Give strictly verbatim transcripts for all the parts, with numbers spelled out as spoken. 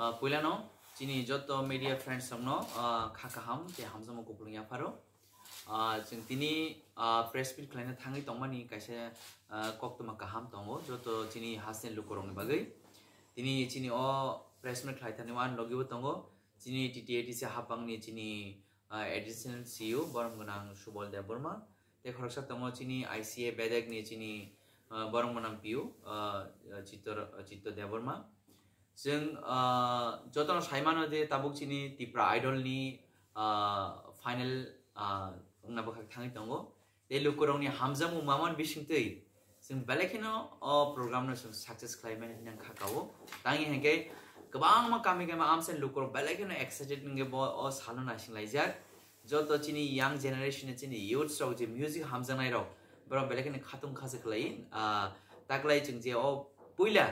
Ah, puilano chini joto media friends rokno, ah, kha kaham tei hamjakma kupulung yapharo. Ah, chwng tini, ah, press meet khlaina thangwi tongmani kaisa, ah, koktwma kaham tongo joto chini hasteni lukurokni bagwi. Tini chini o press meet khlai thani uan logibo tongo chini T T A D C hapangni chini, ah, additional C E O borom gwnang Subol Debbarma. Tei khoroksa tongo chini I C A bedekni chini, ah, borom gwnang P O, ah, Chitto, Chitto Debbarma. Chwng, ah, jotono sai mano je tabuk chini Tipra Idol ni, ah, final, ah, wngna bwkhak thangwi tongo. Tei lukurokni hamjakmung mamani bisingtwi chwng belai kheno o program no chwng success khlai mani hinwi kha kao. Tangwi hinkhe kwbangma kami kami amsani lukurok belai kheno excited wngwi bo o salo naising laijak. Joto chini young generation ni chini youths rok je music hamjaknai rok, borok belai kheno khatung khasa khlai, ah, taklai chwng je o puila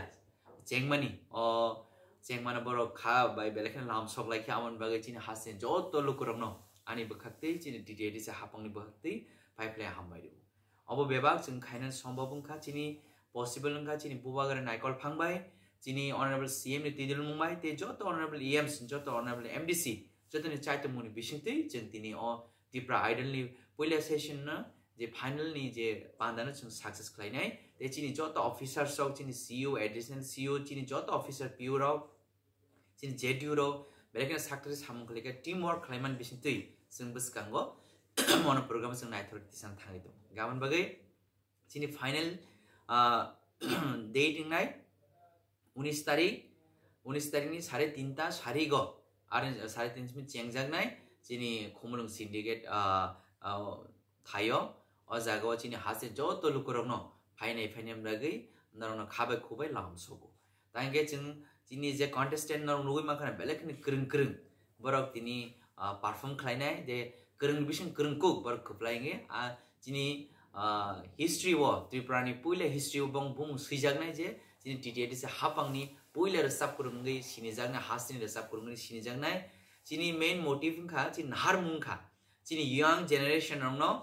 chengmani, o chengmano borok kha bai belai kheno lam sok lai khe, amoni bagwi chini hasteni joto lukurokno ani bwkhaktwi chini T T A D C hapangni bwkhaktwi phai phlai hambai rw. Obo bebak chwng khaina sombhob wngkha, chini possible wngkha, chini bubagra Naikol Phang bai, chini honorable C M ni twi dulmung bai, tei joto honorable E Ms, joto honorable M D C, jotoni chaitumungni bisingtwi chwng tini o Tipra Idol ni puila session no je final ni je panda no chwng success khlainai, tei chini joto officers rok, chini C E O, additional C E O, chini joto officer P O rok, chini J D U rok, belai kheno saktharwi samung khlai khe team work khlaimani bisingtwi chwng bwskango mono program chwng naithok tisang thangwi tongo. Gabon bagwi chini final, ah, date wngnai unis tarik, unis tarik ni sare tinta sarigo, are sare tinta simi chengjaknai chini Khumulwng Syndicate, ah, ah, thaio. O jaga o chini haste joto lukurokno phainai phainai bagwi norokno khabai khubai lam sogo. Tangkhe chwng chini je contestant norok nugwi mankha belai kheno kwrwng kwrwng borok tini, ah, perform khlainai je kwrwng bising kwrwng kuk borok kwplai wngwi, ah, chini, ah, history o, Tripura ni puila history o bong bumung swijaknai je chini T T A D C hapangni puila rwchap kwrwng wngwi sinijaknai, hasteni rwchap kwrwng wngwi sinijaknai. Chini main motive wngkha chini naharmung wngkha. Chini young generation rokno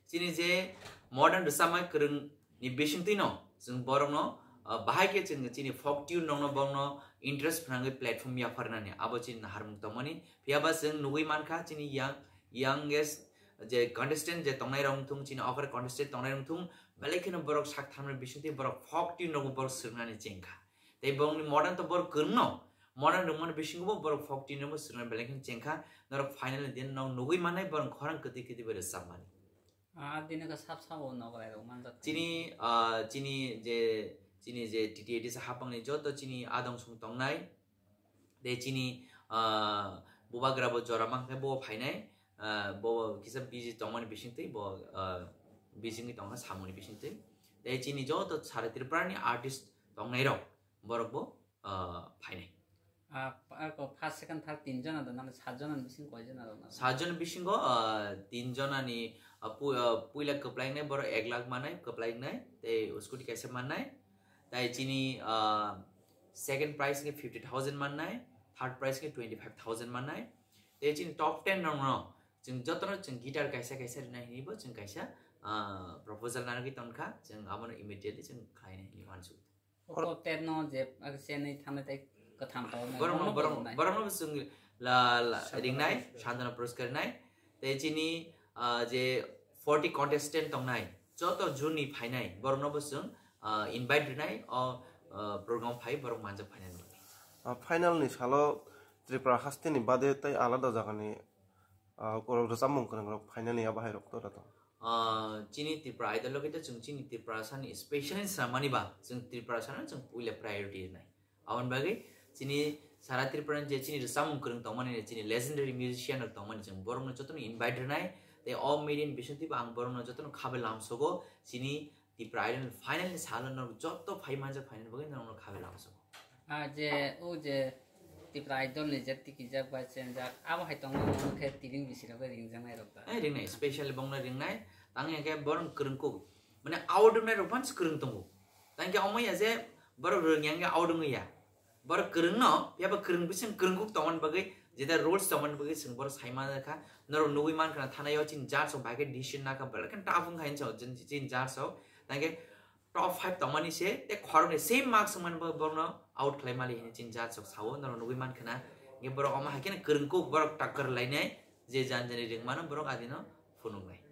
chini je modern rwchapmani kwrwng ni bisingtwi no chwng borokno, ah, bahai khe chwng chini folk tune rokno borokno interest phnangwi platform yapharnani abo chini naharmung tongmani. Phiyaba chwng nugwi mankha chini young, youngest je contestant je tongnai rok wngthung, chini okra contestant tongnai rok wngthung, belai kheno borok sak tharmani bisingtwi borok folk tune rokbo borok swrwngnani chengkha. Tei borokni modern to borok kwrwngno, modern rwngmani bisingo bo borok folk tune rokbo swrwngna belai kheno chengkha. Norok final ni din no nugwi mannai borok khorang kwtwi kwtwi bai rwchapmani. Ah, dini ka sap sabo nogo lai rok manjak. Chini, ah, chini je, chini je T T A D C hapangni joto chini adong song tongnai, tei chini, ah, bubagra bo jora mankhe bo phainai, ah, bo kisa busy tongmani bisingtwi bo, ah, busy wngwi tongkha samungni bisingtwi. Tei chini joto sara Tripura ni artist tongnai rok borok bo, ah, phainai. Ah, pa-, ako first, second, third tin jona do, nang sat jona ni bising koi jona do na? Sat jona bisingo, ah, tin jona ni, ah, pu-, ah, puila kwplai wngnai borok ek lakh mannai, kwplai wngnai, tei scooty kaisa mannai. Tai chini, ah, second prize khe fifty thousand mannai, third prize khe twenty five thousand mannai. Tei chini top ten rok no chwng jotono chwng guitar kaisa kaisa rwnai hinwi bo chwng kaisa, ah, proposal nanogwi tongkha, chwng abono immediately chwng khlainai hinwi uansuk. Top ten no je, ah, chenwi thangnai tei kwtham tongo. Borokno, borok, borokno bo chwng la, la, Santana ringnai, Puroskar. Santana Puroskar rinai. Tei chini, ah, je forty contestant tongnai, joto juni phainai, borokno bo chwng, ah, invite rinai, o, ah, program phai borok manjak phainani bagwi. Ah, final ni salo Tripura hasteni bade tei alada jagani, ah, korok rwchapmung kwrwng rok phainani abo hai rok to rato. Ah, chini Tripura Idol logi to chwng chini Tripura sani special ni swnamani ba chwng Tripura sano chwng puila priority rinai. Aboni bagwi chini sara Tripura ni je chini rwchapmung kwrwng tongmani, chini legendary musician rok tongmani, chwng borokno jotono invite rwnai. Tei o media ni bisingtwi bo ang borokno jotono khabai lamsogo, chini Tripura Idol final ni salo norok joto phai manjak phainani bagwi norokno khabai lamsogo. Ah, je, o je Tripura Idol ni je tikijak bai chenjak, abo hai tongo, omo khe tiring bisi rok bai ringjaknai rok da. Eh, ringnai, special bongno ringnai, tang ya khe borok kwrwng kuk. Mane out wngnai rok phano kwrwng tongo. Tang khe omo ya je borok rwng yang khe out wngwi ya. Borok kwrwng no, phiya ba kwrwng bising kwrwng kuk tongmani bagwi, jeta rules tongmani bagwi chwng borok sai man kha. Norok nugwi man khna thanai o chini judge rok bai khe decision na kha, belai khe tough wng kha hinwi sao, chini, chini judge rok. Tang khe top five tongmani se, tei khoroknwi same marks wngmani bo borokno out khlai mali hinwi chini judge rok sao, norok nugwi mankha na. Hwnkhe borok omo hai kheno kwrwngkuk borok takkar lainai, je jan jani ringmano borok adino phunuknai.